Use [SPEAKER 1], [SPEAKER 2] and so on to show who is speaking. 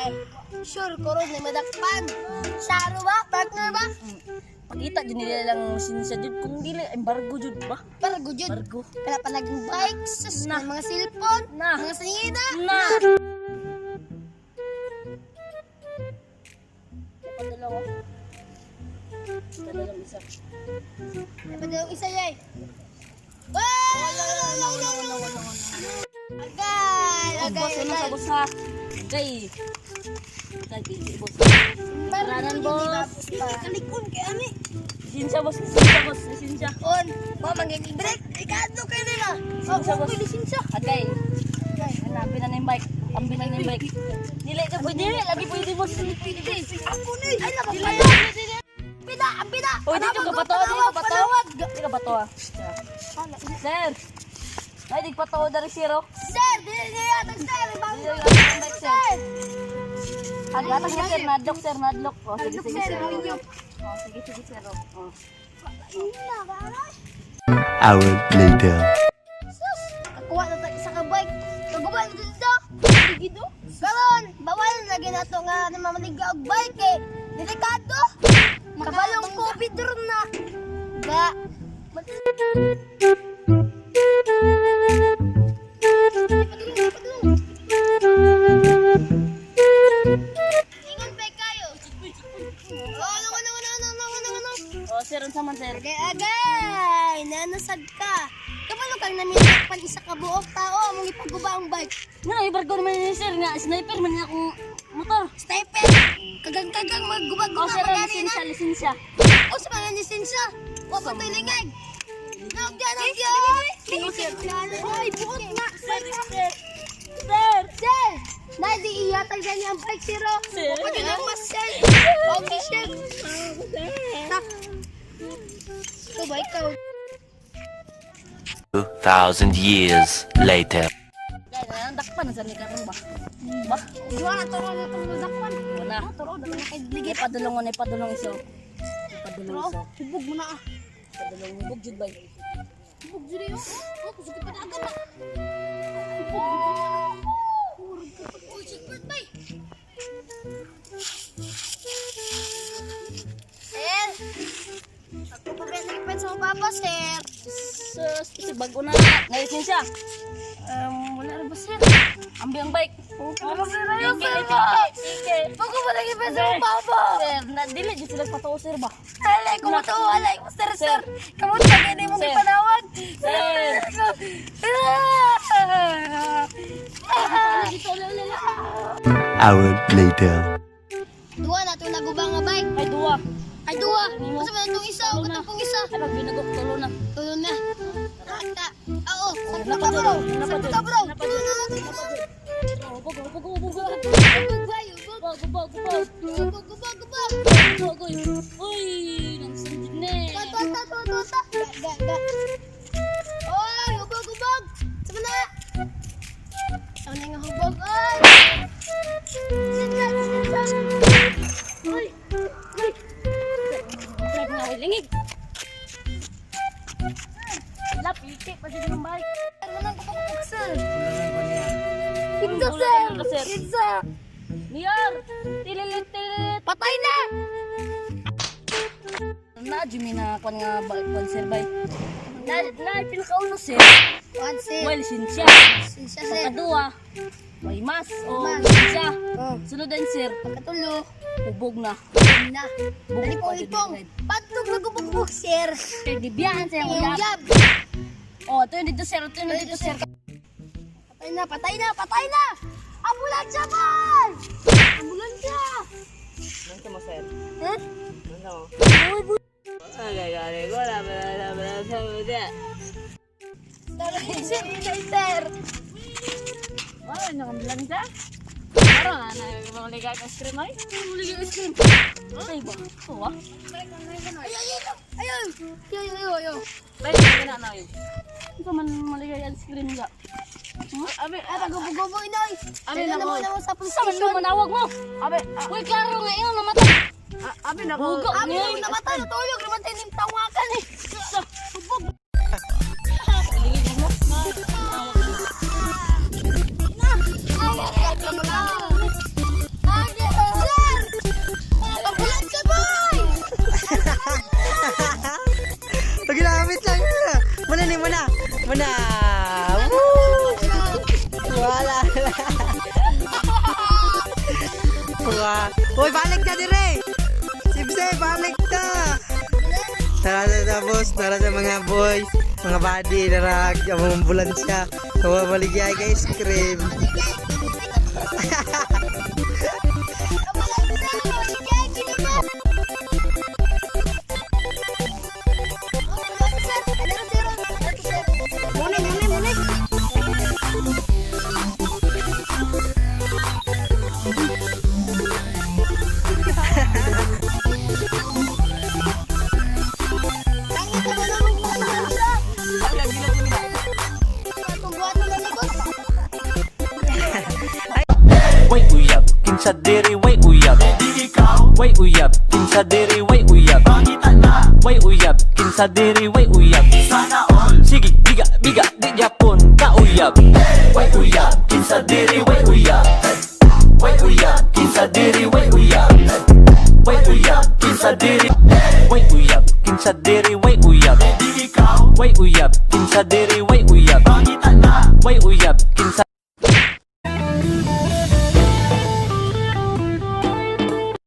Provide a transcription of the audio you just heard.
[SPEAKER 1] Kay sure ko ron na madakpan. Saro ba? Partner ba?
[SPEAKER 2] Pakita jud nila lang lisensya jud kung dili embargo jud ba?
[SPEAKER 1] Bargo jud.
[SPEAKER 2] Bargo.
[SPEAKER 1] Kana pa naging bike, sus,
[SPEAKER 2] Na.
[SPEAKER 1] mga cellphone,
[SPEAKER 2] Na.
[SPEAKER 1] mga sangina.
[SPEAKER 2] Na. Padalaw. Padalaw isa.
[SPEAKER 1] May padalong isa yay. Wala, wala, wala, wala, wala, wala. Agay, agay,
[SPEAKER 2] Boss, ano
[SPEAKER 1] agay.
[SPEAKER 2] sa boss ha? Kay. Kay pili boss.
[SPEAKER 1] Bargo
[SPEAKER 2] Ranan,
[SPEAKER 1] jud,
[SPEAKER 2] boss.
[SPEAKER 1] di ba? Kalikon kay ani.
[SPEAKER 2] Lisensya boss, lisensya boss, lisensya.
[SPEAKER 1] On, mo manggigil break. Ikadlo kay nila. Oh,
[SPEAKER 2] Lisensya, boss.
[SPEAKER 1] okay, lisensya.
[SPEAKER 2] Agay. Hanapin na na yung bike. Ambin na na yung bike. Dili ka pwede, lagi pwede boss.
[SPEAKER 1] Ako ni. Ay, labang pa. Pida, ang pida.
[SPEAKER 2] Uy, dito ka bato, dito ka bato. Dito ka bato ah. Sir. Ay, di pato dari zero.
[SPEAKER 1] Sir, dili niya yatag sir. Ibang
[SPEAKER 2] Dili yatag ang bike, sir. Agatag niya sir, nadlock sir, nadlock. Oh, sige, sige,
[SPEAKER 1] Sir,
[SPEAKER 2] sir.
[SPEAKER 1] inyo.
[SPEAKER 2] Oh, sige, sige, sir. Oh.
[SPEAKER 1] Ina, karay.
[SPEAKER 3] Hour later.
[SPEAKER 1] Sus, kakuha na tayo isa ka bike. Kaguba na dito. Dito. Karon, bawal na ginato nga namamaligya og bike eh. Delikado. Kabalong COVID ron na. Ba. Ingon pa kayo. Oh, ano, ano, ano, ano, ano, ano, ano.
[SPEAKER 2] Oh, sir, unsa man sir?
[SPEAKER 1] Agay, agay! Nanasag ka! Kabalo kang naminakpan isa ka buok tao among ipaguba ang bike.
[SPEAKER 2] Nga, ibargo naman ni sir nga sniper man niya akong motor.
[SPEAKER 1] Sniper! Kagang-kagang magguba-guba
[SPEAKER 2] Oh, sir,
[SPEAKER 1] magani na.
[SPEAKER 2] lisensya, lisensya.
[SPEAKER 1] O sa mga lisensya! Wa pa to'y lingag! Nagya, nagya! Ay, buot na!
[SPEAKER 2] Sir, sir. Sir.
[SPEAKER 1] Sir! Nadi iyatag sa niya ang bike, sir! oh.
[SPEAKER 2] Sir.
[SPEAKER 1] Wa pa yun ang mas, sir! Okay, sir! Ha? Ikaw ba, ikaw?
[SPEAKER 3] 2,000 years later.
[SPEAKER 2] Kaya ang dakpan sa ni karon ba? Ba?
[SPEAKER 1] Juan, ato na itong madakpan.
[SPEAKER 2] Wala.
[SPEAKER 1] Turo, dala na kay
[SPEAKER 2] Ligay padulong na padulong iso. Padulong iso.
[SPEAKER 1] Hubog mo na ah.
[SPEAKER 2] Padulong hubog jud bay.
[SPEAKER 1] Hubog jud eh, oh. Oh, kusog pa na agad na. Hubog. Uy, checkpoint bay. Sir. Ako pa ba nagpan sa papa, sir?
[SPEAKER 2] Sus, kasi bago na. Nga lisensya.
[SPEAKER 1] Wala na ba, sir?
[SPEAKER 2] Ambi ang bike.
[SPEAKER 1] Wala sir, ayaw,
[SPEAKER 2] Sige,
[SPEAKER 1] sir.
[SPEAKER 2] sige, sige.
[SPEAKER 1] Bago pa lagi pa sa papa.
[SPEAKER 2] Sir, na dili jud sila patuo sir ba?
[SPEAKER 1] Alay, kumuto, alay, sir, sir.
[SPEAKER 2] Sir.
[SPEAKER 1] Kamusta gani mong
[SPEAKER 2] Sir.
[SPEAKER 1] ipanawag?
[SPEAKER 2] Sir.
[SPEAKER 1] Ah!
[SPEAKER 2] Dito, ala, ala, ala.
[SPEAKER 3] Hour later.
[SPEAKER 1] Duwa na itong naguba nga bike.
[SPEAKER 2] Ay duwa.
[SPEAKER 1] Ay, duwa. Masa man itong isa, o katong isa.
[SPEAKER 2] Ay pag binagok tulo na.
[SPEAKER 1] Tulo na. Ata. Oo, sakto
[SPEAKER 2] Napad
[SPEAKER 1] ka bro.
[SPEAKER 2] jud, napad
[SPEAKER 1] Sakto
[SPEAKER 2] jud,
[SPEAKER 1] ka bro.
[SPEAKER 2] napad
[SPEAKER 1] Tulo
[SPEAKER 2] jud.
[SPEAKER 1] na, tulo na.
[SPEAKER 2] Hubog, hubog, hubog, hubog.
[SPEAKER 1] Hubog ba, hubog.
[SPEAKER 2] Hubog, hubog, hubog.
[SPEAKER 1] Hubog, hubog, hubog.
[SPEAKER 2] Hubog, uy. Uy, nagsundid na eh.
[SPEAKER 1] Tuwa, tuwa, tuwa, tuwa, tuwa. Ga, ga, ga. Oy, hubog, hubog. Sama na. Sama na nga hubog. Oy. Sinsa, sinsa.
[SPEAKER 2] Uy, uy. Drive nga, uy, lingig. Wala, piki pa dyan ng bike.
[SPEAKER 1] Ano nang kupag sir? Kinsa, sir.
[SPEAKER 2] Sir.
[SPEAKER 1] Kinsa.
[SPEAKER 2] Niyar! Tililit, tililit!
[SPEAKER 1] Patay na.
[SPEAKER 2] Na, Jimmy na kwan nga ba, kwan sir bay. Na, na, pinakauno sir.
[SPEAKER 1] One, sir.
[SPEAKER 2] Well, sinsya.
[SPEAKER 1] Sinsa, sir.
[SPEAKER 2] Pagkadua, may mas o
[SPEAKER 1] Mas.
[SPEAKER 2] sinsya.
[SPEAKER 1] Oh.
[SPEAKER 2] Sunod din sir,
[SPEAKER 1] Pagkatulo.
[SPEAKER 2] hubog na.
[SPEAKER 1] Na.
[SPEAKER 2] Bugok
[SPEAKER 1] Dali po
[SPEAKER 2] pa dyan,
[SPEAKER 1] ipong.
[SPEAKER 2] red.
[SPEAKER 1] Padlog na gubog sir.
[SPEAKER 2] Kay gibiyahan sa iyang
[SPEAKER 1] Yung
[SPEAKER 2] uyab.
[SPEAKER 1] yab.
[SPEAKER 2] Oh, ito yung dito sir, ito yung dito sir.
[SPEAKER 1] Patay na, patay na, patay na! Ambulansya man! Ambulansya!
[SPEAKER 4] Nasa mo, sir?
[SPEAKER 1] Huh?
[SPEAKER 4] Nasa mo? Ay, gari ko, wala, wala, wala, wala, wala.
[SPEAKER 1] Sir, sir, sir.
[SPEAKER 4] Wala na kang bilang siya. Parang na, maligay ka ice cream ay.
[SPEAKER 2] Huli yung ice cream. Ay ba? Ito ah.
[SPEAKER 1] Ay, ay, ay, ay, ay, ay, ay, ay.
[SPEAKER 4] Ay, hindi na na yun.
[SPEAKER 2] Ito man maligay ice cream ga.
[SPEAKER 4] Abi,
[SPEAKER 1] Ay, pagubo-gubo, inoy.
[SPEAKER 4] Abi,
[SPEAKER 1] Dala na
[SPEAKER 4] nako.
[SPEAKER 1] muna mo sa police
[SPEAKER 2] Sa man
[SPEAKER 1] station.
[SPEAKER 2] manawag mo.
[SPEAKER 4] abi,
[SPEAKER 2] Uy, klaro nga ingon namatay.
[SPEAKER 4] abi na ko.
[SPEAKER 2] Bugo
[SPEAKER 1] Abi,
[SPEAKER 2] ni.
[SPEAKER 1] nako, namatay, natulog, namatay ng tawakan eh.
[SPEAKER 2] Sa
[SPEAKER 1] Hubog.
[SPEAKER 2] lingig mo.
[SPEAKER 1] Ay, ay, ay, ay, ay.
[SPEAKER 5] Wah. Uy, balik na dire. Sibse, balik na. Tara sa tapos, tara sa mga boys, mga buddy, tara, ang mga ambulansya. Kawa maligay ka ice cream.
[SPEAKER 1] Muna, muna, muna. Tangit na ba naman yung ambulansya? Patungguan na lang ni boss.
[SPEAKER 6] Way uyab, kinsa diri way uyab. Way uyab, kinsa diri way uyab. Way uyab, kinsa diri way uyab. Sige, biga, biga, di japon ka uyab. Way uyab, kinsa diri way uyab. Way uyab, kinsa diri way uyab. Way uyab, kinsa diri. Way uyab, kinsa diri way uyab. Way uyab, kinsa diri way uyab. Way uyab, kinsa.